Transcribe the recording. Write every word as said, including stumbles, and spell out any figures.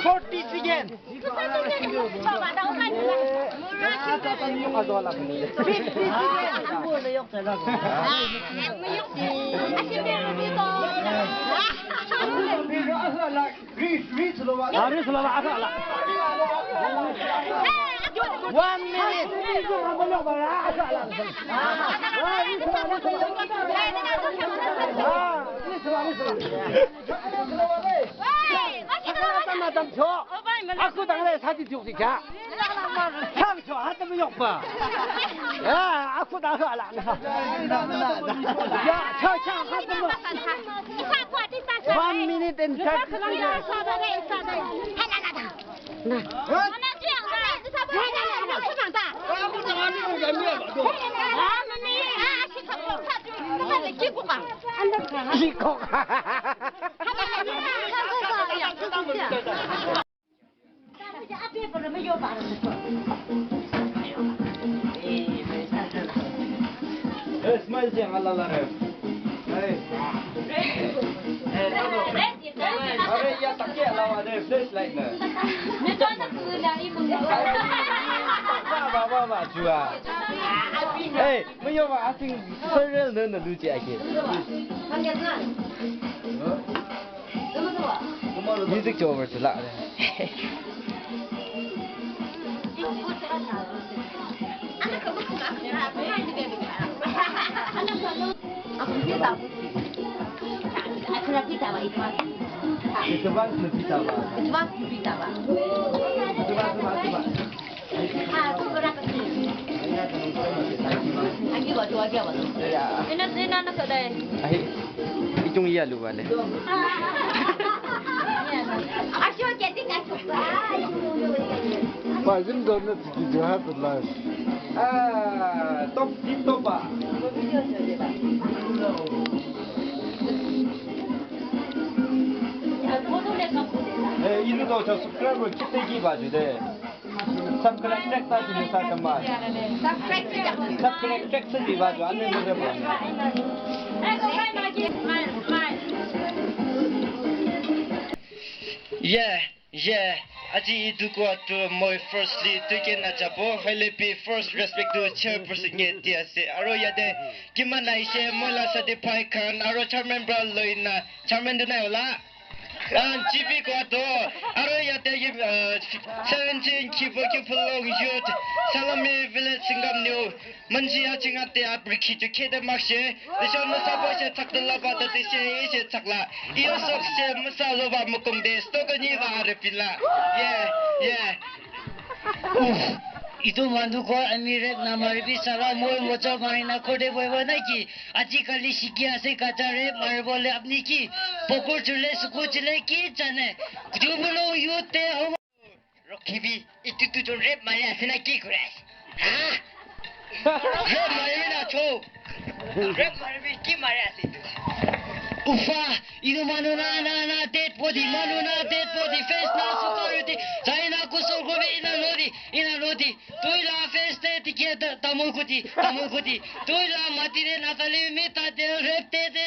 Forty seconds. Forty seconds. Fifty seconds. One minute. One minute and thirty seconds. Eh, smile siya, ala la re. Hey. Are, ya, takya la wa de, flashlight na. Ba, ba, ba, ba, jua. Hey, mayo ba, asing serial na na lu ji ake. Music jo over to la. Ahi, itung iya lu bale. Ba, zim do na tiki jo ha to la. Ah, top, tip top ba. Eh, ilu to subscriber kite ki ba ju de. Subscribe tek ta ju sa kama. Subscribe tek sa ji ba ju ane mo de ba. Yeah, yeah. Aji itu kowa to moi firstly to ke na jabo, hoilebi first respect to chairperson ke di ase. Aro yate kiman ahise, moi la certified khan, aro chairman pra loi na, chairman tu nai hola. And G P kowa to, aro yate, uh, seventeen Kiphire Kiphilong Youth, Salami Village, Sangam New, Manji ya chingate aprikhi ju khede makshe, de shon masa bo she chak de la ba de she, she chak la. Iyo sok she masa lo ba mukong de, sto ka ni ba re pin la. Yeah, yeah. Uff, itu manu ko ami rep na maribi sala moi mocha marina khode boibo na ki. Ajikali shiki ase kacha rep maribole apni ki. Pokur chule suku chule ki jane. Kiphilong Youth te hobo. Rokhibi, itu dujon rep mari ase na ki kuri ase? Ha? Rep maribi na cho. Rep maribi ki mari ase itu? Ufa, itu manu na, na, na, dead body, manu na, dead body, face na, suka roti, China kusur gobe, ina lodi, ina lodi. Tui la face te, tike ta, tamul kuti, tamul kuti. Tui la mati de, Natalie, mi ta de, rep te, de.